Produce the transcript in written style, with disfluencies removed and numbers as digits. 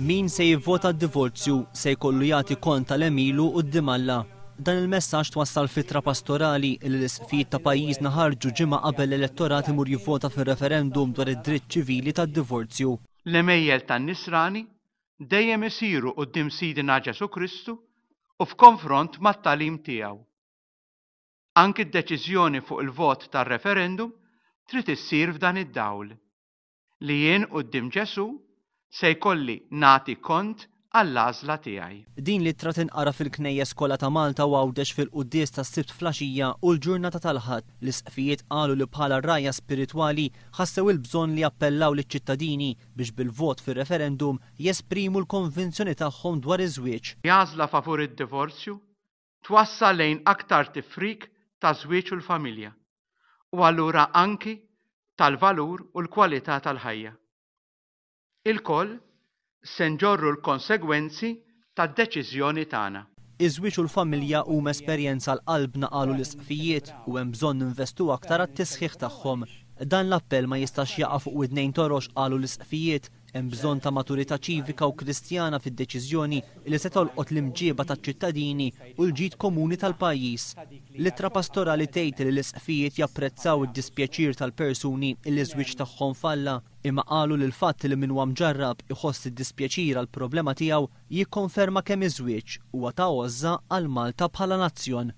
Min se jivvota d-divorzju se jkollu jagħti kont tal-għemilu quddiem Alla. Dan il-messaġġ twassal f'ittra pastorali li l-isqfijiet ta' pajjiżna ħarġu ġimgħa qabel l-elettorat imur jivvota fir-referendum dwar id-dritt ċivili tad-divorzju. L-għemejjel tan-Nisrani dejjem isiru quddiem Sidna Ġesù Kristu u f'konfront mat-tagħlim tiegħu. Anki d-deċiżjoni fuq il-vot tar-referendum trid issir f'dan id-dawl. li jien quddiem Ġesù se jkolli nagħti kont għall-għażla tiegħi. Din l-ittra tinqara fil-knejjes kollha ta' Malta u Għawdex fil-quddies tas-Sibt flaxija u l-ġurnata tal-Ħadd. L-Isqfijiet qalu li bħala rgħajja spiritwali ħassew il-bżonn li jappellaw liċ-ċittadini biex bil-vot fir-referendum jesprimu l-konvinzjoni tagħhom dwar iż-żwieġ. Għażla favur id-divorzju twassal lejn aktar tifrik taż-żwieġ u l-familja, u allura anki tal-valur u l-kwalità tal-ħajja. Ilkoll se nġorru l-konsegwenzi tad-deċiżjoni tagħna. Iż-żwieġ u l-familja huma esperjenza għal qalbna qalu l-Isqfijiet u hemm bżonn ninvestu aktar għat-tisħiħ tagħhom. Dan l-appell ma jistax jaqa' fuq widnejn torox qalu l-Isqfijiet Hemm bżonn ta' maturità ċivika u Kristjana fid-deċiżjoni li se tolqot l-imġieba taċ-ċittadini u l-ġid komuni tal-pajjiż. L-ittra pastorali tgħid li l-isqfijiet japprezzaw id-dispjaċir tal-persuni li ż-żwieġ tagħhom falla, imma qalu li l-fatt li min huwa mġarrab iħoss id-dispjaċir għall-problema tiegħu jikkonferma kemm iż-żwieġ huwa ta' għożża għal Malta bħala nazzjon.